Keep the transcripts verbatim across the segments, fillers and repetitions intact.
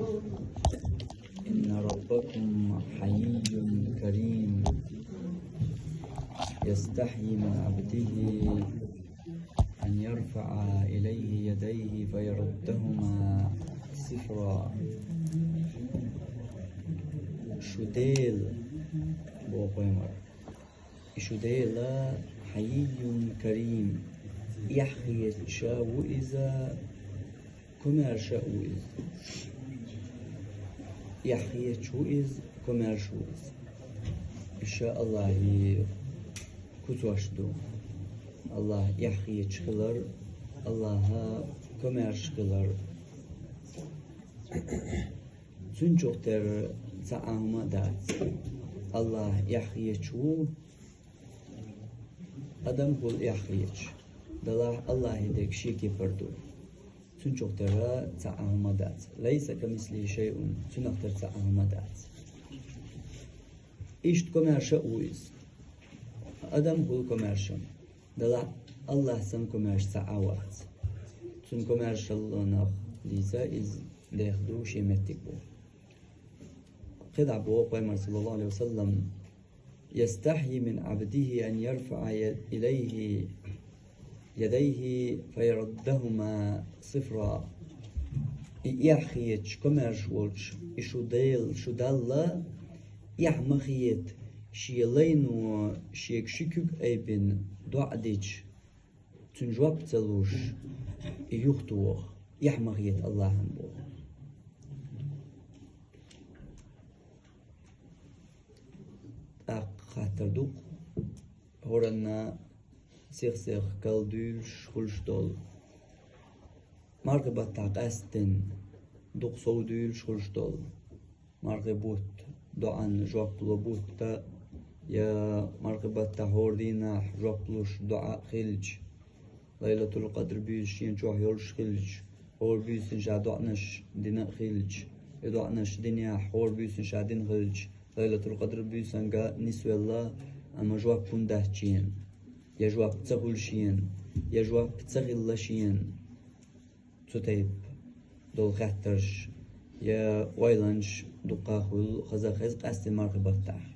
إن ربكم حيي كريم يستحيي من عبده أن يرفع إليه يديه فيردهما صفرا. Шу Дела, боху пайхамара. И шу Дела хьайийюн карим, эхь хеташ а ву иза, комаьрша а ву иза. Эхь хеташ ву иза, комаьрша ву иза. Иштта Аллахьан куцаш ду. Аллахь эхь хеташ хилар, Аллахь комаьрша хилар. Цуьнан чу тера цхьа а хӀума а дац. Аллахь эхь хеташ ву, адам хуьлу эхь хеташ. Делахь Аллахьан дерг шен кепара ду. Цуьнан чу тера цхьа а хӀума а дац. «Лайса камислихи шайъун», цунах тера цхьа а хӀума а дац. Иштта комаьрша а ву иза. Адам хуьлу комаьрша. Делахь Аллахь санна комаьрша цхьа а вац. Цуьнан комаьршаллах дийца иза дехьа ду, шен меттиг бу. КхидӀа боху пайхамара, саллаллаху Ӏалайхи ва саллам: «Ястахьйи мин Ӏабдихи ан ярфаӀа илайхи ядайхи фаяруддахума сифра». И эхь хеташ, комаьрша волчу и шу Дела, шу Далла эхь ма хета, шен лайно шега ши куьг айбина доӀа дича, цуьнан жоп ца луш, и юхатоха, эхь ма хета Аллахьан боху. ТӀаккха хаттар ду-кх, хӀоранна сих-сиха кал дуьйлуш хуьлуш долу, мархи баттахь къаьсттина дукха сов дуьйлуш хуьлуш долу, мархи бутт, доӀан жоп ло бутт а, я мархи баттахь хӀора дийнахь жоп луш доӀа а хилча, Лайлатул-Къадр буьйса шена чохь йолуш хилча, хӀора буьйсанна ша доӀанаш дина а хилча, и доӀанаш динехь хӀора буьйсанна ша дина хилча, Лайлатул-Къадр буьйсанга нисвелла, амма жоп хӀунда дац шена, я жоп ца хуьлу шена, я жоп ца хилла шена. Цу тайпа долу хаттарш я ойланаш дуккха хуьлу хаза хеза къаьсттина мархи баттахь.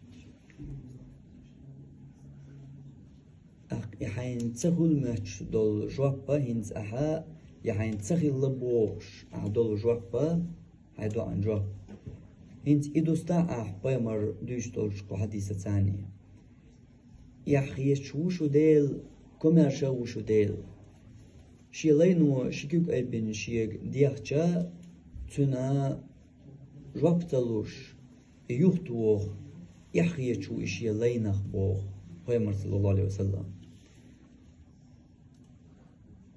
ТӀаккха и хьайна ца хуьлу моьттуш долу жоп а хӀинца ахьа, я хьайна ца хилла бохуш ахьа долу жоп а, хьайн доӀан жоп. ХӀинца и дустахь ахьа пайхамара дуьйцуш долчу кху хьадиса царний. Эхь хеташ ву шу Дела, комаьрша а ву шу Дела. Шен лайно ши куьг айбина шега дехча, цуьнан жоп ца луш, и юхатоха, эхь хеташ ву и шен лайнах боху пайхамара, саллаллаху Ӏалайхи ва саллам.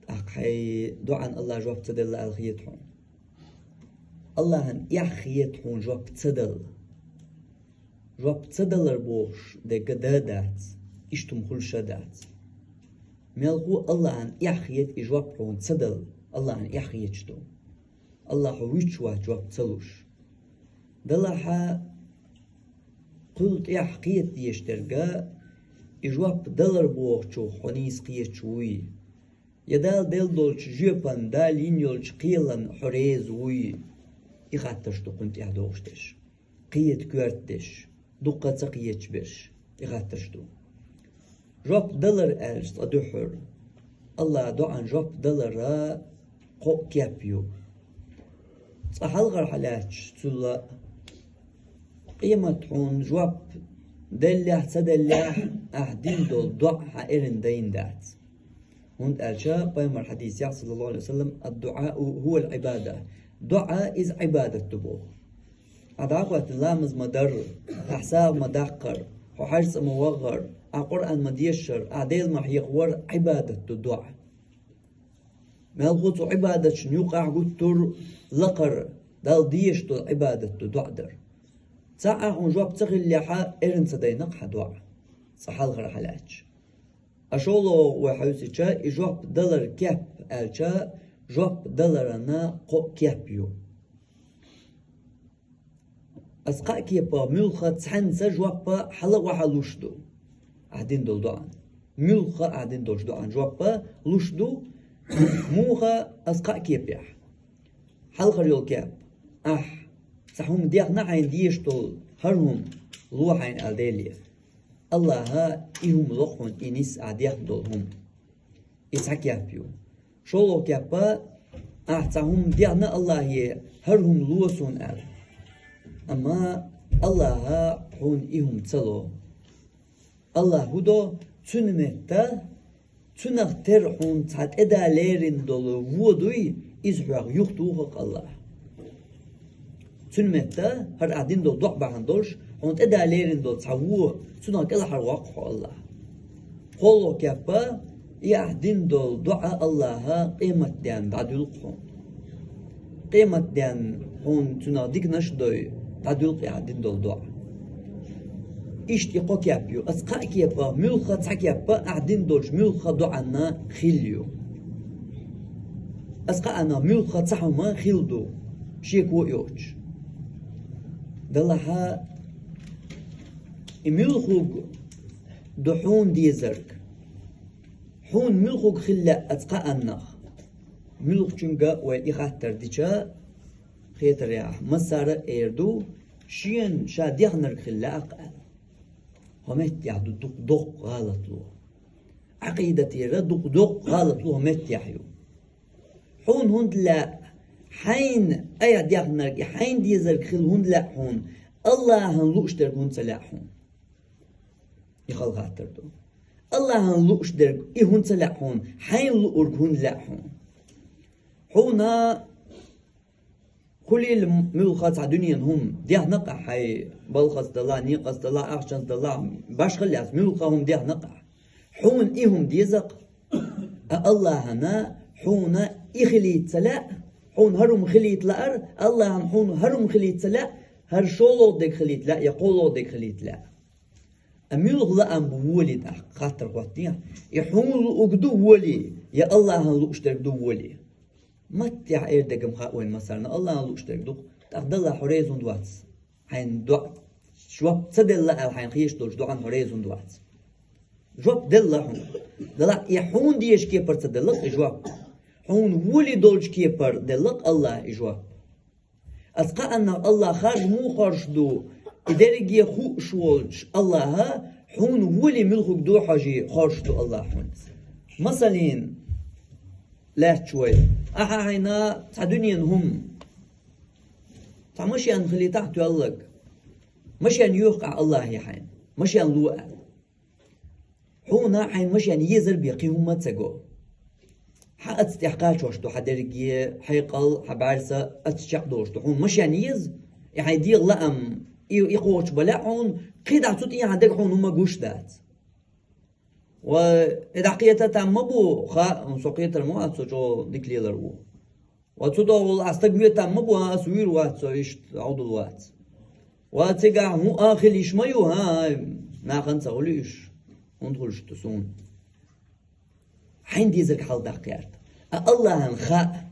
ТӀаккха хьайн доӀан Аллахьа жоп ца делла аьлла хета хьуна? Аллахьан эхь хета хьуна жоп ца дала. Жоп ца далар бохуш дерг а дан а дац, иштта хӀума хуьлуш а дац. Мелхо Аллахьан эхь хета и жоп хьуна ца дала, Аллахьан эхь хеташ ду. Аллахь хьо вуьтуш вац жоп ца луш. Делахь а кхул тӀехь кхета дезаш дерг а, и жоп далар бохучух хьо нийса кхеташ вуй, я Дала делла долчу жоьпан, Дала йина йолчу кхелан хьо реза вуй, и хаттарш ду кхунна тӀехь догӀуш дерш. Кхета коьрта дерш, дуккха а ца кхеташ берш, и хаттарш ду. Жоп далар аьлча цкъа дуьххьара, Аллахьа доӀан жоп далара кхоъ кеп ю. Цкъа хьалхара хьалаьцча, цул а къемат хьуна жоп деллехь а, ца деллехь а, ахьа дина долу доӀа хьан эрна дайна дац. ХӀунда аьлча пайхамара хьадисехь, саллаллаху Ӏалайхи ва саллам: «Ад-дуӀау хӀувал Ӏибада». ДоӀа иза Ӏибадат ду боху. Ахьа дӀа а хӀоьттина ламаз ма дарра, ахьа сагӀа ма даккхара, хьо хьаьжцӀа ма ваххара, ахьа Къуръан ма дешара, ахьа Дела ма хьехавара Ӏибадат ду доӀа. Мелхо цу Ӏибадаташна юкъахь гуттар а лакхара, Далла дезаш долу Ӏибадат ду доӀа дар. Цхьа а хьуна жоп ца хиллехь а, эрна ца дайна-кх хьан доӀа, цкъа хьалхара хьалаьцча. Ткъа шолгӀа вай хьаьвсича, и жоп далар кеп аьлча, жоп даларана кхоъ кеп ю. Аса кхаа кепах муьлхха цхьаьнца жоп хьала а охьа луш ду ахьа дина долу доӀан. Муьлхха ахьа дина долчу доӀан жоп луш ду, муха, аса кхаа кепехь. Хьалхара йолу кеп: ахь Цхьа хӀума дехна хьайна дезаш долу хӀара хӀума ло хьайна аьлла Деле. Аллаха и хӀума ло хьуна, и нис ахь дехна долу хӀума. И цхьа кеп ю. ШолгӀа кеп, ахь цхьа хӀума дехна Аллахе, хӀара хӀума ло суна аьлла. Амма Аллаха хьуна и хӀума ца ло. Аллах хӀун до, цуьнан метта, цуьнах тера хьуна цхьа тӀеда лерина долу вон дуй, иза хьох юхатуху-кх Аллаха. Цуьнан метта, хӀара ахь дина долу доӀа бахьана долуш, хьуна тӀеда лерина долу цхьа вон, цунах кӀелхьарвоккху хьо Аллаха. КхоалгӀа кеп, и ахь дина долу доӀа Аллаха къематденна дӀадуьллу-кх хьуна. Къематденна хьуна цунах диканаш а дой, дӀадуьллу-кх и ахь дина долу доӀа. Иштта и кхо кеп ю. Аса кхаа кепах муьлхха цхьа кеп ахь дина долчу муьлхха доӀанна хилла ю. Аса кхаанах муьлхха цхьа хӀума хилла ду, шеко а йоцуш. Делахь, и муьлхарг ду хьуна дезарг? Хьуна муьлхарг хила лаьа аса кхаанах? Муьлххачуьнга вай и хаттар дича, хетарехь, массара а эр ду, шена ша дехнарг хила лаьа-кх аьлла. ХӀокху меттехь ду дукха доккха гӀалатло. Ӏакъидатера дукха доккха гӀалатло хӀокху меттехь ю. Хьуна хӀунда лаьа, хьайна айхьа дехнарг, и хьайна дезарг хила хӀунда лаьа хьуна, Аллахьан лууш дерг хӀунда ца лаьа хьуна? И хала хаттар ду. Аллахьан лууш дерг и хӀунда ца лаьа хьуна, хьайна луург хӀунда лаьа хьуна? Хьуна хуьлийла муьлхха цхьа дуьненан хӀума, дехна-кх ахь хьайн балхаца далахь, некъаца далахь, ахчанца далахь, башхалла яц, муьлхха хӀума дехна-кх ахь. Хьуна и хӀума деза-кх. А Аллахьана хьуна и хилийта ца лаьа, хьуна хӀара хӀума хилийта лаьара, Аллахьана хьуна хӀара хӀума хилийта ца лаьа, хӀара шолгӀа дерг хилийта лаьа я кхоалгӀа дерг хилийта лаьа. А муьлха лаам бу воли тӀаккха, хаттар хӀоттехь, и хьуна луург ду воли, я Аллахьан лууш дерг ду воли? Маттехь эр дерг-м хаьа вайна массарна, Аллахьан лууш дерг ду-кх, тӀаккха Далла хьо реза хӀунда вац? Хьайна доӀа жоп ца делла аьлла хьайна хеташ долчу доӀанна хьо реза хӀунда вац? Жоп делла хьуна. Делахь и хьуна дезачу кепара ца делла-кх и жоп. Хьуна воли долчу кепара делла-кх Аллаха и жоп. Аса кхааннах Аллах харж муха хоржуш ду, и дерриге хууш волчу Аллаха хьуна воли муьлхарг ду хьожий хоржуш ду Аллах хьуна. Масалин, лаьтташ вай, ахьа хьайна цхьа дуьненан хӀума, цхьа машен хилийтахь тоьлларг, машен йоьху-кх ахь Аллахе хьайна, машен ло аьлла. Хьуна хьайна машен езар бен кхин хӀумма а ца го. Хьан аца тӀехь кхачош ду хьан дерриге, хьекъал, хьан бӀаьрса аца чекхдолуш ду. Хьуна машен еза, и хьайн дегӀан лаам, и, и кхочуш бан лаьа хьуна, кхидӀа цу тӀехьа дерг хьуна хӀумма гуш дац. Ва и дӀакхета там ма бу, хаьа, со кхетар ма вац, со чӀогӀа дика лелар ву. Ва цу догӀула ахь стаг ве там ма бу, хӀан, ас вуьйр вац, со иштта Ӏовдал вац. Ва цигахь хӀун а хила йиш ма ю, хӀан, нахана ца хуьлу уьш, хӀунда хуьлуш ду суна? Хьайн дезарг хьалдаккха гӀерта. А Аллахьан хаьа,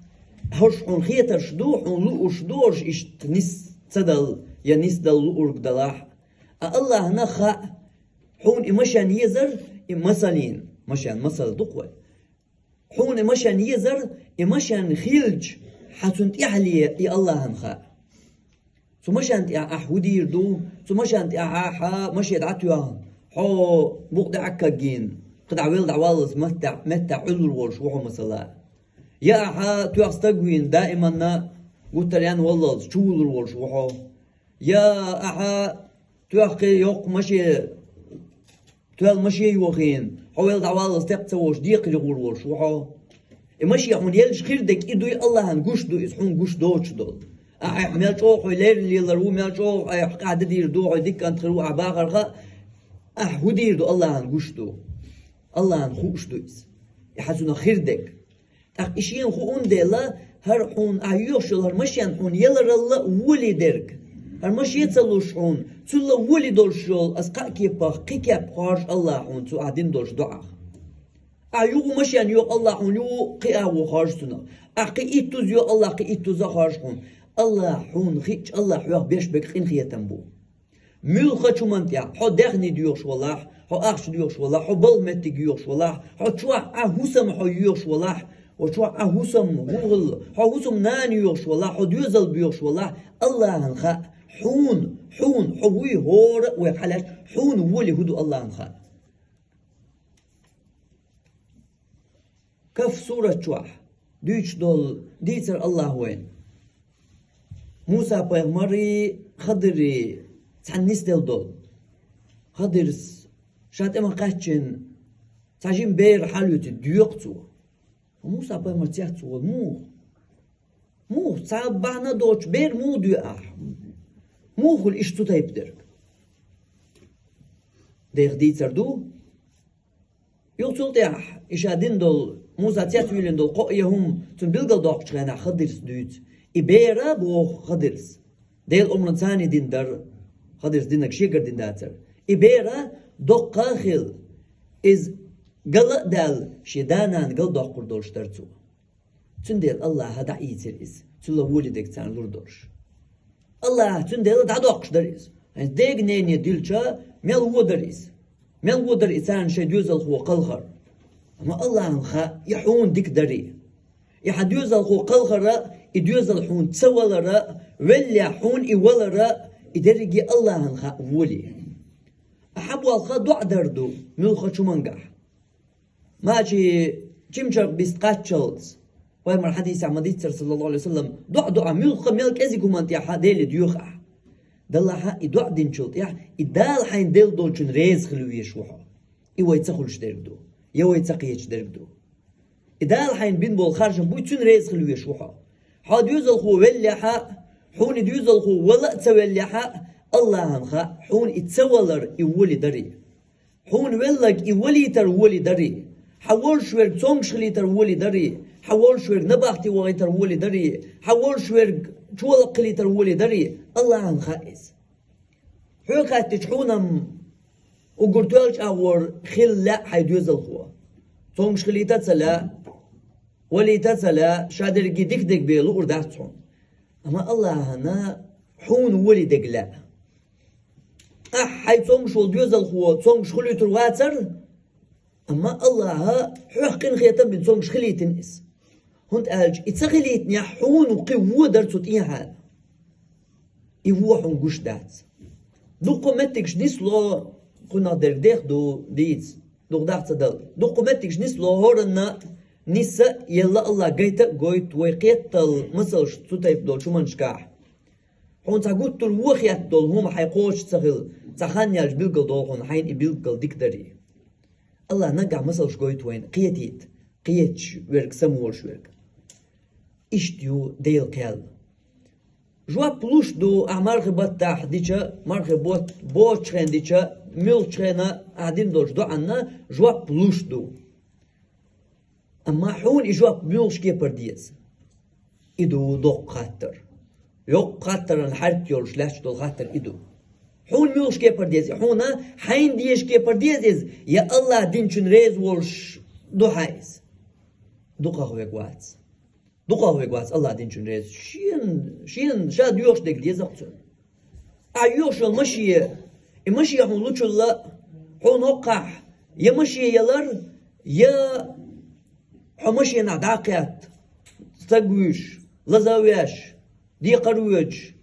хӀорш хьуна хетарш ду, хьуна лууш ду, хӀорш иштта нис ца дала, я нис дала луург далахь. А Аллахьана хаьа, хьуна и машен езар, и масалин, машен масал ду-кх вай. Хьуна и машен езар, и машен хилча, хьан цунна тӀаьхьале и Аллахьан хаьа. Цу машен тӀехь ахь хӀун дийр ду, цу машен тӀехь ахьа маше дӀатоьхна, хьо букъ дӀа а кагйина, кхидӀа велла дӀаваллалц меттехь, меттехь Ӏуьллур волуш ву хьо масала. Я ахьа тоьхна стаг вийна, даиманна гуттар а валлалц чувуллур волуш ву хьо. Я ахьа тоьхна кхин йоккха маше, тоьлла маше йохийна, хьо велла дӀаваллалц текха ца волуш декхаре гӀур волуш ву хьо. И маше хьуна елча хир дерг и дуй, Аллахьан гуш ду иза хьуна гуш доцуш долу. Ахь айхьа мел чӀогӀа хьо леррина лелар ву, мел чӀогӀа айхьа къаьхьа дийр ду, хьо дика кӀант хир ву, ахьа бахарх а, ахь хӀун дийр ду, Аллахьан гуш ду. Аллахьан хууш ду иза. И хьан цунах хир дерг. ТӀаккха и шена хуунна дела, хӀара хьуна ахь йоьхуш йолу хӀара машен хьуна яларалла а воли дерг. ХӀара маше ца луш хьуна, цул а воли долуш йолу аса кхаа кепах кхин кеп хоржу Аллах хьуна цу ахь дина долуш доӀах. Ахь юха машен йоьху Аллах хьуна юха кхин а вон хоржу цунах. Ахь кхин иттуза йоьху Аллах кхин иттуза а хоржу хьуна. Аллах хьуна хиъча, Аллах хьох беш берг къинхетам бу. Муьлххачу хӀуманна тӀехь, хьо даьхни доьхуш валахь, хьо ахча доьхуш валахь, хьо балха меттиг йоьхуш валахь, хьо чохь а хӀусам хьо йоьхуш валахь, Ва чохь Ӏа хӀусам хӀун хилла, хьо хӀусам нана йоьхуш валахь, хьо доьзал боьхуш валахь, Аллахьан хаьа, хьуна, хьуна, хьо вуй хӀора а вай хьалаьцна, хьуна воле хӀун ду Аллахьан хаьа. Каф сурат чохь дуьйцуш долу дийцар Аллахьа вайна. Муса-пайхамарий, Хадирий цхьаьна нисделла долу. Хадирс ша тӀе ма кхаьччина, цхьа жима бер хьалуьйцу доькъу цо. Муса-пайхамар цец волу муха? Муха, цхьа бахьана доцуш бер муха доьху ахь? Муха хуьлу иштта цу тайпа дерг? Деха дийцар ду. Юха цул тӀаьхьа и ша дина долу, Муса цец вуьйлина долу кхо я хӀума цунна билгалдоккхучу хенахь Хадирс дуьйцу. И бер а боху Хадирс. Делан омран царний дина дара, Хадирс динарг шегара дина дацара. И бер а доккха а хилла, иза гала а даьлла, шен да-нана галдоккхур долуш дара цо. Цундела Аллахьа дӀаийцира иза, цуьнан воле дерг царна лур долуш. Аллахьа цундела дӀадоккхуш дара иза. ХӀинца дега-нене дилча, мел вон дара иза. Мел вон дара и царна шайн доьзалхо кхалхар. Амма Аллахьан хаьа, и хьуна дика дарий. И хьан доьзалхо кхалхара, и доьзал хьуна ца валара, веллехь хьуна и валара, и дерриге Аллахьан хаьа воле. Ахьа болх доӀа дар ду, муьлххачу хӀумангахь. Мачи чимчаркх биста кхаччалц, пайхамар хьадисехь ма-дийццара, саллаллаху Ӏалайхи ва саллам, доӀа ду ахь, муьлхха мел кӀезиг хӀуманна тӀехь а Деле доьху ахь. Далахь а и доӀа динчул тӀаьхьа, и Дала хьайна делла долчун реза хила везаш ву хьо. И вай ца хуьлуш дерг ду, я вай ца кхеташ дерг ду. И Дала хьайна бина болу харжам буй, цуьнан реза хила везаш ву хьо. Хьо доьзалхо веллехь а, хьуна и доьзалхо вала а ца веллехь а, Аллахьан хаьа, хьуна и ца валар и воле дарий. Хьуна велларг и валийтар воле дарий. Хьан волуш верг цомгуш хилийтар воле дарий. Хьан волуш верг набахте вахийтар воле дарий. Хьан волуш верг чолакх хилийтар воле дарий. Аллахьан хаьа иза. Хьоьга хаьттича хьуна-м уггар тоьллачу агӀор хила лаьа хьайн доьзалхо. Цомгуш хилийта а ца лаьа, валийта а ца лаьа, ша дерриге дика дерг бен луур дац хьуна. Амма Аллахьана хьуна воле дерг лаьа. Ахь хьайн цомгуш волу доьзалхо цомгуш хуьлуьйтур вацара, амма Аллахьа хьох къинхетам бина цомгуш хилийтина иза. ХӀунда аьлча и ца хилийтинехь хьуна кхин вон дара цу тӀехьа. И вон хьуна гуш дац. Дуккха меттигаш нисло, кхунах дерг дех ду дийца, дукха дах ца дала. Дуккха меттигаш нисло, хӀоранна нисса а елла Аллахь гайта а гойту вай кхетал масалш цу тайпа долчу хӀуманашкахь. Хьуна цхьа гуттар а вон хетта долу хӀума хьайн кхочуш ца хилла, цхьа хан яьлча билггал долу хьуна хьайна и билггал дика дарий. Аллахь наггахь масалш гойту вайна, кхетийта, кхеташ верг, самаволуш верг. Иштта ю Делан кхел. Жоп луш ду, ахь мархи баттахь дича, мархи бот-, боцучу хенахь дича, муьлххачу хенахь ахь дина долчу доӀанна жоп луш ду. Амма хьуна и жоп муьлхачу кепара деза? И ду доккха хаттар. Йоккха хаттаран хьаьрк йолуш лаьтташ долу хаттар и ду. Хьуна муьлхачу кепара деза? Хьуна хьайна дезачу кепара деза иза, я Аллахь динчун реза волуш ду хьан иза? Дукхах верг вац. Дукхах верг вац Аллахь динчун реза. Шен, шен ша доьхуш дерг деза-кх цунна. Ахь йоьхуш йолу машен, и машен хьуна лучул а, хьуна хӀокхахь я машен ялар, я хьо машенахь дӀа а кхетта, стаг вуьйш, лаза а веш, декхар а воьдуш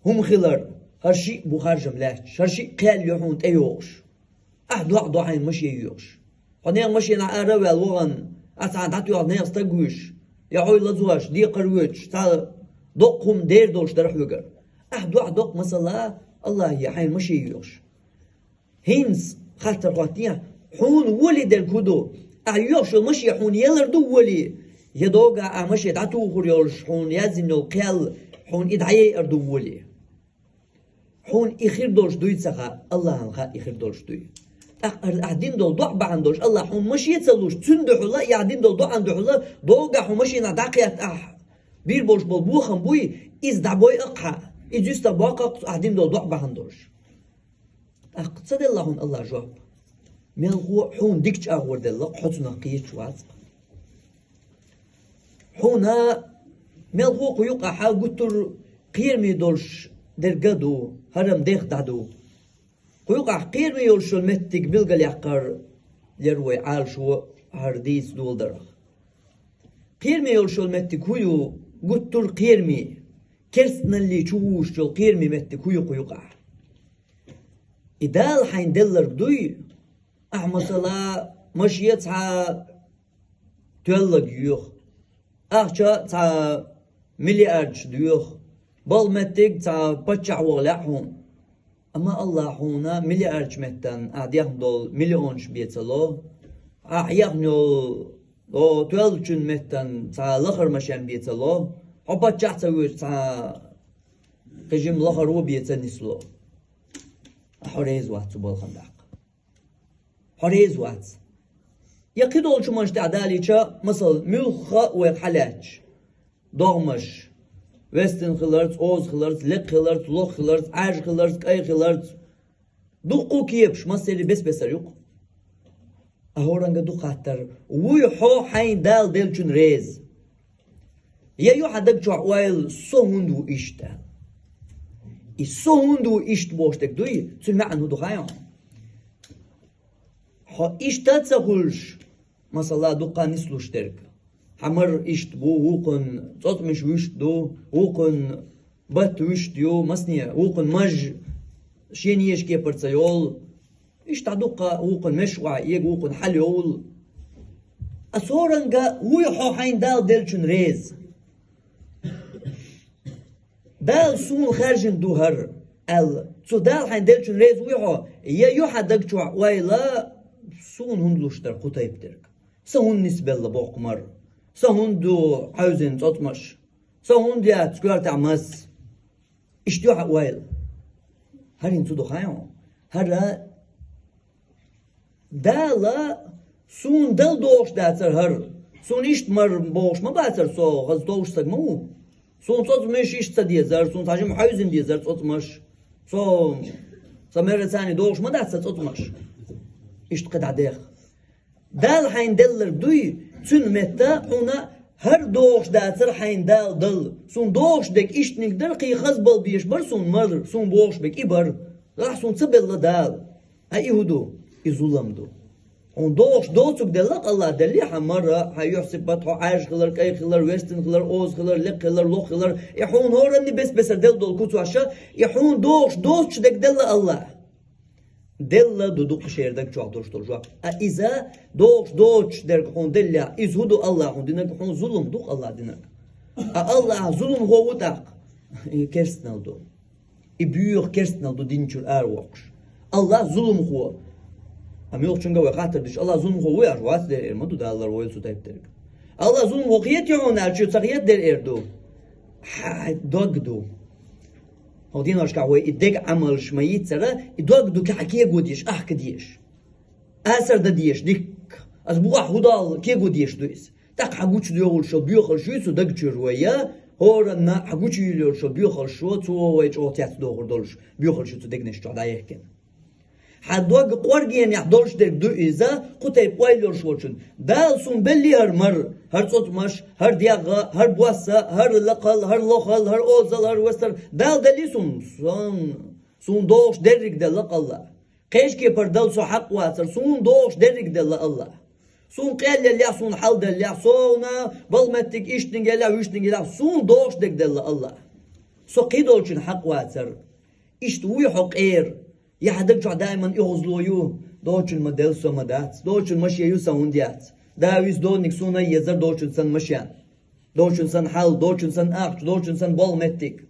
хӀума хилар, хӀара шиъ бу харжам лаьтташ, хӀара шиъ кхел ю хьуна тӀейогӀуш. Ахь доӀа до хьайна машен йоьхуш. Хьо нехан машенахь ара а ваьлла вахана, ахь цхьана дӀатоьхна нехан стаг вуьйш, я хьо лазош, декхар воьдуш, цхьа доккха хӀума дер долуш дара хьоьгара. Ахь доӀа до-кх масала, Аллахье хьайна машен йоьхуш. ХӀинца хаттар хӀоттехьа, хьуна воле дерг хӀун ду? Ахь йоьхуш йолу машен хьуна ялар ду воле? Я догахь ахь машен дӀатухур йолуш хьуна яздина йолу кхел, хьуна и дӀаяйар ду воле? Хьуна и хир долуш дуй ца хаьа, Аллахьана хаьа и хир долуш дуй. ТӀаккха ахь дина долу доӀа бахьана долуш, Аллахь хьуна машен а ца луш, цуьнан дуьхьал а, и ахь дина долу доӀан дуьхьал а, догахь хьо машенахь дӀакхетта ахь бийр болуш болу бохам буй, иза дӀабойъа-кх хьан, иза юьстахбоккха-кх ахь дина долу доӀа бахьана долуш. ТӀаккха ца делла хьуна Аллахь жоп? Мелхо а хьуна дикачу агӀор делла-кх, хьо цунах кхеташ вац-кх. Хьуна мелхо а кху юкъахь гуттар а кхераме долуш дерг а ду, хӀара-м дех дӀа ду. Кху юкъахь кхераме йолуш йолу меттиг билгалъяккхар яра вай Ӏалашо хӀара дийца доладарх. Кхераме йолуш йолу меттиг хӀун ю? Гуттар а кхераме, керстаналле чу вуьйцуш йолу кхераме меттиг хӀун ю кху юкъахь? И Дала хьайна делларг дуй, ахь, масала, машен цхьа тоьлларг йоьху, ахча цхьа миллиардаш доьху, балха меттиг цхьа паччахь ваха лаьа хьуна. Амма Аллахь хьуна миллиардаш меттан ахь дехна долу миллионаш бен ца ло, ахь яхна йолу тоьллачун меттан цхьа лахара машен бен ца ло, хьо паччахь а ца воьдуш цхьа кхин жима лахара вон бен ца нисло. Ахь хьо реза вац цу балхана даккха. Хьо реза вац. Я кхидолчу машна тӀехь далийча, масала, муьлхха а вайх хьалаьтташ: догӀмаш, вестина хиларца, оза хиларца, лекха хиларца, лоха хиларца, Ӏаьржа хиларца, кӀай хиларца, дуккха а кепаш, массеран бес-бесара ю-кх. Ахь хӀоранга дукха хаттар: вуй хьо хьайна Дала деллачун реза? Я ю хьан даг чохь ойла: «Со хӀунда ву иштта?» И «Со хӀунда ву иштта?» бохуш дерг дуй, цуьнан маьӀна хӀун ду хаий хьуна? Хьо иштта а ца хуьлуш, масала, дуккха а нислуш дерг. Хьан мар иштта бу, вукхун цӀоцкъамаш вуьшта ду, вукхун батт вуьшта ю, масане, вукхун маж шен езачу кепара ца йолу. Иштта дуккха а вукхун меш охьа эга, вукхун хьала йовла. Ас хӀоранга: вуй хьо хьайна Дала деллачун реза? Дала суна хаьржина ду хӀара, аьлла. Цу Дала хьайна деллачун реза вуй хьо? Я ю хьан даг чохь ойла: «Суна хӀунда луш дара кху тайпа дерг? Сан хӀунда нисбелла боккха мар? Сан хӀунда ду хьаьвзина цӀоцкъамаш? Сан хӀунда яц коьртехь мас?» Иштта ю хьан ойла? ХӀара хӀинца ду хаий хьуна? ХӀара Дала суна дала догӀуш дацара хӀара. Суна иштта мар бохуш ма бацара со, хаза товш стаг ма ву. Суна цӀоцкъамаш иштта ца дезара, суна цхьа жима хьаьвзина дезара цӀоцкъамаш. Со, сан мара царна догӀуш ма дац сан цӀоцкъамаш. Иштта кхин дӀадеха. Дала хьайна делларг дуй, цуьнан метта хьуна хӀара догӀуш дацара хьайна Дала дала. Суна догӀуш дерг иштаниг дара, кхин хаза бала беш бара суна мар, суна бохуш берг и бара. Ахь суна ца белла Дала. Ткъа и хӀун ду? И зулам ду. Хьуна догӀуш доцург делла-кх Аллахь, деллий хьан мара, хьан юьхь-сибат, хьо Ӏаьржа хилар, кӀай хилар, вестина хилар, оза хилар, лекха хилар, лоха хилар. И хьуна хӀоранна бес-бесара делла долу куцаш, и хьуна догӀуш доцучу дерг делла Аллахь. Делла ду дукха шера даг чохь долуш долу жоп. Ткъа иза догӀуш доцуш дерг хьуна деллехь, иза хӀун ду Аллахь хьуна динарг? Хьуна зулам ду-кх Аллахь динарг. Ткъа Аллахь зуламхо ву тӀаккха? И керстанал ду. И боьха керстанал ду дин чуьра аравоккхуш. Аллахь зуламхо. Амма муьлххачуьнга вай хаттар дича, Аллахь зуламхо вуй аьлча, вац дер эр ма ду, Дала лар войла цу тайпа дерг. Аллахь зуламхо хетий хьуна аьлча, ца хета дер эр ду. Хьан дог ду. ХӀокху дийнашкахь вай и дега Ӏамалш ма йиццара, и дог ду хьан кего дезаш, ахка дезаш. Асар дан дезаш дикка. Аса боху хӀун дала кего дезаш ду иза. ТӀаккха хьан гучудоьлхуш йолу боьхалш юй цу даг чуьра вай, я хӀоранна хьан гучуйийла йолуш йолу боьхалш ю, цо вай чӀогӀа цецдохур долуш боьхалш ю цу дегнаш чохь дӀаяхкина. Хьан дог къоргенехь долуш дерг ду иза, кху тайпа ойла йолуш волчун. Дала суна беллий хӀара мар, хӀара цӀоцкъамаш, хӀара дегӀ, хӀара бос, хӀара лакхал, хӀара лохал, хӀара озал, хӀара вастар. Дала деллий суна? Сан, суна догӀуш дерриг делла-кх Аллахь. Кхечу кепара дала со хьакъ вацара, суна догӀуш дерриг делла Аллахь. Суна къел еллехь, суна хьал деллехь, суна балха меттиг иштаниг еллехь, вуьштаниг еллехь, суна догӀуш дерг делла Аллахь. Со кхидолчун хьакъ вацара. Иштта вуй хьо къера? Я хьан даг чохь даиман оьгӀазло ю, дочун ма делла со ма дац, дочун машен ю, сан хӀунда яц? Да виса дониг суна а езара, дочун сан машен. Дочун сан хьал, дочун сан ахча, дочун сан болу меттиг.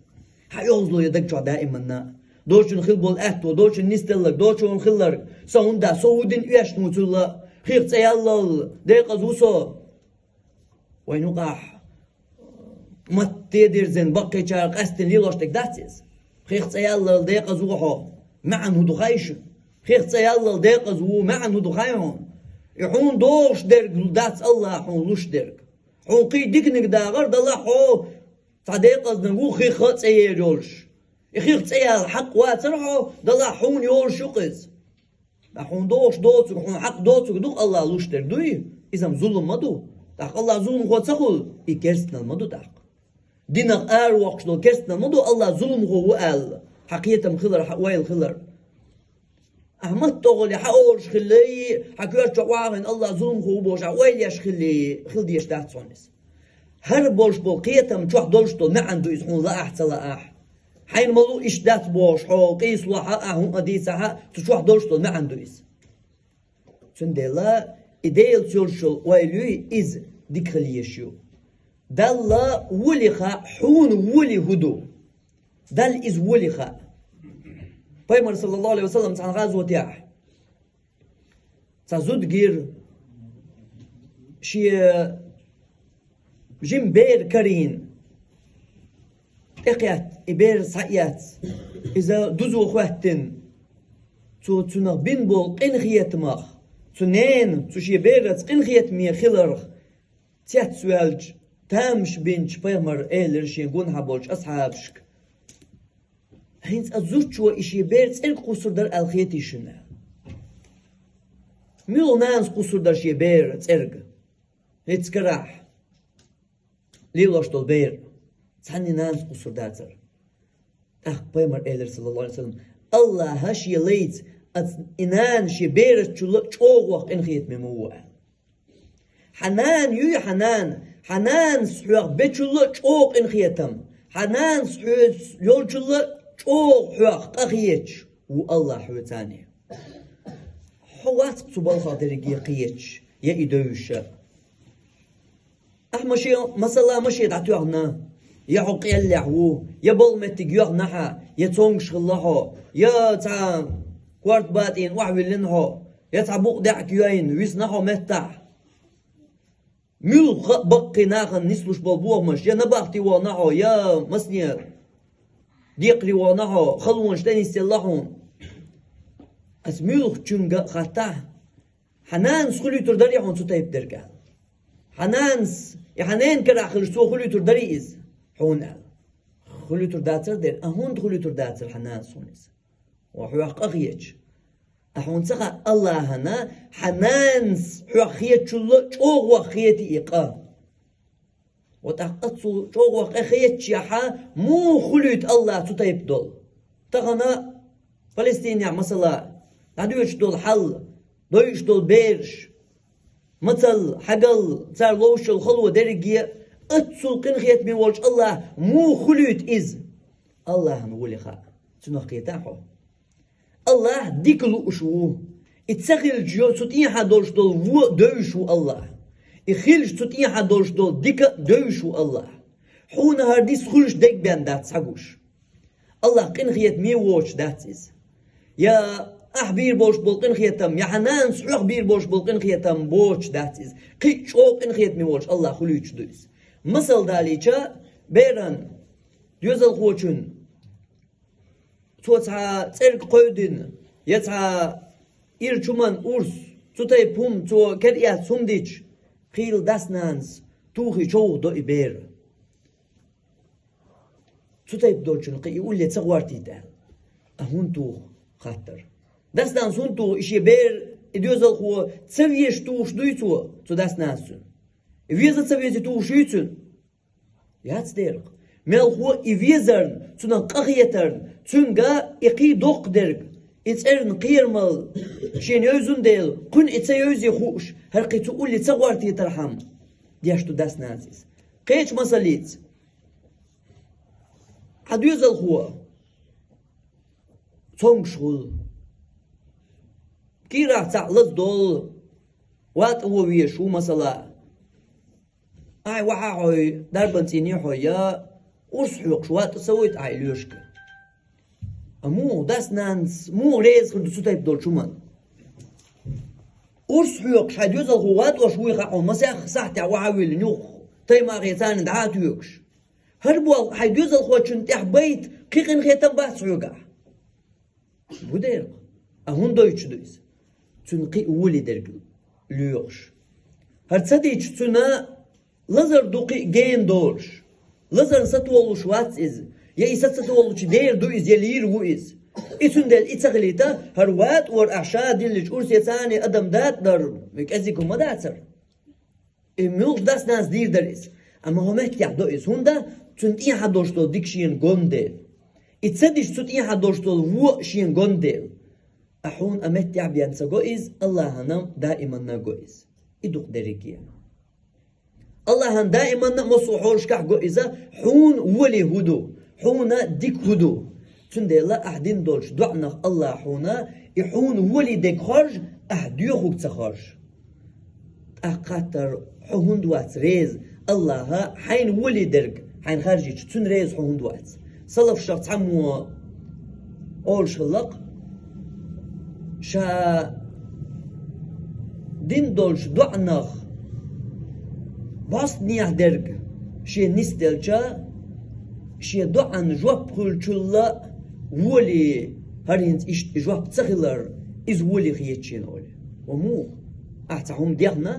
Хьан оьгӀазло я даг чохь даиманна? Дочун хила болу аьтто, дочун нисделларг, дочун хилларг. Сан хӀунда дац? Со хӀун дина оьшна ву цул а? Хих цӀе яллал, декъаза ву со. Вайн юкъахь матте дирзина баккхийчара къаьстина лелош дерг дац иза. Хих цӀе яллал, декъаза ву хьо. МаьӀна хӀун ду хаий шуна? Хих цӀе яллал, декъаза ву, маьӀна хӀун ду хаий хьуна? И хьуна догӀуш дерг дац Аллахь хьуна луш дерг. Хьуна кхин диканиг дагӀар, далахь хьо цхьа декъазниг ву хих а цӀе ер йолуш. И хих цӀе яла хьакъ вацара хьо, далахь хьуна йолуш ю-кх иза. Ткъа хьуна догӀуш доцург, хьуна хьакъ доцург ду-кх Аллахь луш дерг, дуй? Иза-м зулам ма ду. ТӀаккха Аллахь зуламхо ца хуьлу, и керстанал ма ду тӀаккха. Динах аравоккхуш долу керстанал ма ду Аллахь зуламхо ву аьлла, хьан кхетам хилар, хьан ойла хилар. Ахь матта тӀе гӀоле хьан олуш хиллий, хьан коьрта чохь охьахиъна Аллахь зуламхо ву бохуш, ахь ойла еш хиллий, хила дезаш дац хьуна иза. хӀара болуш болу кхетам чохь долуш долу маьӀна ду иза, хьуна лаахь а, ца лаахь а. Хьайна ма луъу иштта дац бохуш, хьо къийсалахь а, хӀуъа дийцахь а, цу чохь долуш долу маьӀна ду иза. Цундела и Делаца йолуш йолу ойла юй, иза дика хила езаш ю. Далла воле хаьа, хьуна воле хӀун ду. Далла иза воле хаьа. Пайхамар, саллаллаху алейхи ва саллам, цхьана гӀазотехь цхьа зуда гира, шен жима бер карийна, тӀекхетта, и бер схьаэцна, иза дузо хӀоьттина, цо цунах бина болу къинхетамах, цу ненан, цу шен бераца къинхетаме хиларх цецваьлча, тамаш бинчу пайхамара элира шен гонахьа болчу асхьабашка: «ХӀинца а зудчо и шен бер цӀерга кхуссур дара аьлла хетий шуна?» Муьлха нанас кхуссур дара шен бер цӀерга? ХӀинца карахь лелош долу бер цхьанна нанас кхуссур дацара. ТӀаккха пайхамар элира, саллаллаху алейхи ва саллам: «Аллаха шен лайца ас и нана шен берачулла чӀогӀа къинхетаме ма ву», – аьлла. Хьан нана юй, хьан нана, хьан нанас хьох бечулла чӀогӀа къинхетам, хьан нанас хьоьца йолчулла чӀогӀа хьох къахеташ ву Аллах хьоьцане. Хьо вац-кх цу балхах дерриге кхеташ, я и девзаш а. Ахьа ма шен, масала, ма шен дӀатоьхна, я хьо къеллехь ву, я балха меттиг йоьхна хьан, я цомгуш хилла хьо, я цхьа корта батӀийна охьавиллина хьо, я цхьа букъ даьӀахк йойна висна хьо меттахь. Муьлхха а баккхий нахана нислуш болу бохамаш, я набахти вахана хьо, я масане декхаре вахана хьо, халонаш тӀе нисъелла хьуна. Ас муьлххачуьнга а хаттахь, хьан нанас хуьлуьйтур дарий хьуна цу тайпа дерг аьлла? Хьан нанас, и хьан ненан карахь хилча, цо хуьлуьйтур дарий иза хьуна аьлла? Хуьлуьйтур дацара дера, а хӀунда хуьлуьйтур дацара хьан нанас хьуна иза? Ва хьох къахеташ. А хьуна ца хаьа, Аллахьана хьан нанас хьох хетачулла чӀогӀа хетий и къа? Ва тӀаккха цул чӀогӀа къа хетачехьа, муха хуьлуьйту Аллах цу тайпа долу? Тахана Палестинехь, масала, дӀадоьдуш долу хьал, дойуш долу бераш, мацалла, хьагалла, цара ловш йолу хало дерриге а, аццул къинхетаме волчу Аллах муха хуьлуьйту иза? Аллахьана воле хаьа, цунах кхетахь хьо. Аллах дика лууш ву. И ца хилча, йо, цу тӀехьа долуш долу вон а девзаш ву Аллах. И хилча, цу тӀехьа долуш долу дика а девзаш ву Аллах. Хьуна хӀара дис хуьлуш дерг бен дац схьагуш. Аллах къинхетаме воцуш дац иза. Я ахь бийр болуш болу къинхетам, я хьан нанас хьох бийр болуш болу къинхетам боцуш дац иза. Кхин а чӀогӀа къинхетаме волуш Аллах хуьлуьйтуш ду иза. Масал далийча, беран, доьзалхочун, цо цхьа цӀерга кхойдина, я цхьа ира чуман урс, цу тайпа хӀума цо кер эцна хӀума дича, хийла дас-нанас тухий човхадо и бер. Цу тайпа долчун кхин и улле ца гӀортийта аьлла. А хӀунда туху хаттар? Дас-нанас хӀунда туху, и шен бер, и доьзалхо ца везаш тухуш дуй цо, цу дас-нанас цуьнан? И веза ца вези тухуш юй цуьнан? Яц дера-кх. Мелхо и везарна, цунах къахетарна, цуьнга и кхий доккха дерг, и цӀерна кхерамал шена евзун дела, кхуьнан и ца евзе хууш, хӀара кхин цу улле ца гӀортийтархьама, деш ду дас-нанас иза. Кхечу масаллица. Хьан доьзалхо цомгуш хуьлу. Кийрахь цхьаъ лазадолу, ватӀа вон везаш ву, масала. Ахь вахьа хьой, дарбан цӀийне хьой, я урс хьоькхуш ватӀа ца вуьйту ахь и лоьшка. А муха дас-нанас, муха реза хир ду цу тайпа долчу хӀуманна? Урс хьоькхуш хьайн доьзалхо ватӀош вуй хаьа хьуна, масех сахьтехь вахьа виллина юха, таймахе царна дӀа а тоьгуш. ХӀара болх хьайн доьзалхочун тӀехь байта кхин къинхетам бац хьоьгахь? Бу дера-кх. А хӀунда дойтуш ду иза? Цуьнан кхин а воле дерг лоьхуш. ХӀара ца дича, цуьнан лазар ду кхин а гена долуш. Лазарна сатолуш вац иза. Я и са ца толучу дера ду иза, я лийр ву иза. И цундела и ца хилийта, хӀара ватӀа вара ахь ша диллича урсе, царна адам датӀа дара, кӀезиг хӀума дацара. И муьлхха дас-нанас дийр дара иза. Амма хӀокху меттехь до иза, хӀунда цуьнан тӀехьа долуш долу дика шена гон дела. И ца дича, цу тӀехьа долуш долу вон а шена гон дела. А хьуна а меттехь бен ца го иза, Аллахьана даиманна го иза. И дукха дерриге. Аллахьан даиманна а массо а хьолашкахь го иза, хьуна воли хӀун ду, хьуна дика хӀун ду. Цундела ахь дина долчу доӀанах Аллахьа хьуна, и хьуна воли дерг хоржу, ахь доьхург ца хоржу. ТӀаккха хаттар: хьо хӀунда вац реза Аллахьа хьайна воли дерг хьайна хаьржича, цунна реза хьо хӀунда вац? Салафашах цхьаммо олуш хилла-кх, ша дина долчу доӀанах бӀостанехьа дерг шен нисделча, шен доӀан жоп хуьлучул а воли, хӀара хӀинца иштта и жоп ца хилар, иза воли хеташ ю олий. Ва муха? Ахь цхьа хӀума дехна,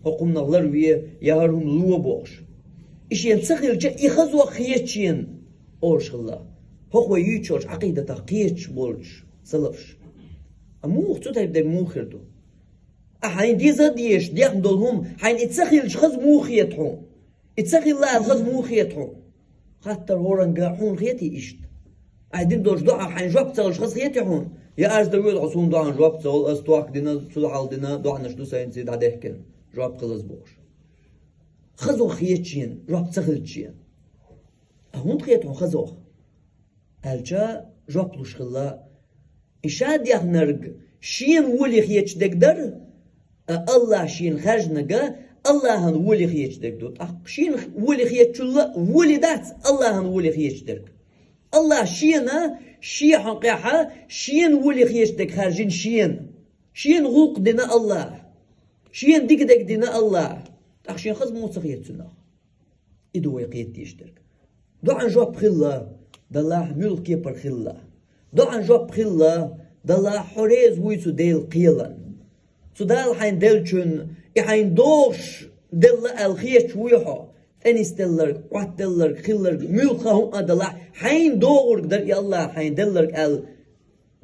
хӀокху хӀуманах ларве, я хӀара хӀума ло бохуш. И шена ца хилча, и хазох хеташ ю олуш хилла хӀокху вай юьйцучу Ӏакъидатах кхеташ болчу салафаш. А муха, цу тайпа дерг муха хир ду? Ахь хьайна деза а дезаш дехна долу хӀума, хьайна и ца хилча хаза муха хета хьуна? И ца хилла аьлла хаза муха хета хьуна? Хаттар хӀоранга: хьуна хетий иштта? Ахь дина долчу доӀанах хьайна жоп ца хилча хаза хетий хьуна? Я аз дан воьду хьо суна доӀанна жоп ца хуьлу, ас тохка дина, цул хьалха дина доӀанаш ду сайна цига дӀадехкина, жоп хилаза бохуш. Хазох хеташ ю, жоп ца хилча. А хӀунда хета хьуна хазох? Аьлча, жоп луш хилла: и ша дехнарг шена воли хеташ дерг дара, а Аллахьа шена хаьржинарг Аллахьан воли хеташ дерг ду. ТӀаккха шена воли хетачул а воли дац Аллахьан воли хеташ дерг. Аллахьа шена, шен хьокъехь, шена воли хеташ дерг хаьржина шена. Шена гӀуллакх дина Аллахьа. Шена дика дерг дина Аллахьа. ТӀаккха шена хаза муха ца хета цунах? И ду вай кхеташ дерг. ДоӀан жоп хилла, далахь муьлха кепара хилла. ДоӀан жоп хилла, далахь хьо реза вуй цу Делан кхелан. Цу Дала хьайна деллачун, и хьайна догӀуш делла аьлла хеташ вуй хьо, тӀе нисделларг, Ӏоттаделларг, хилларг, муьлхха хӀума а далахь, хьайна догӀург дара и Аллахьа хьайна делларг аьлла,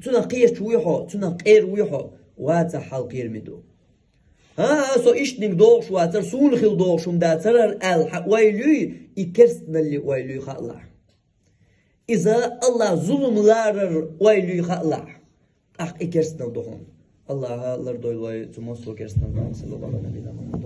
цунах кхеташ вуй хьо, цунах кӀера вуй хьо? Вацахь, хьал кхераме ду. ХӀан, со ишттаниг догӀуш вацара, суна хила догӀуш хӀума дацара хӀара аьлла хьан ойла юй, и керстаналлин ойла юй хаалахь. Иза Аллахьа зулам ларар ойла юй хаалахь. ТӀаккха и керстанал ду хьуна. Аллахьа лардойла вай цу массо а керстанал. Саллаллаху Ӏала набийина Мухьаммад.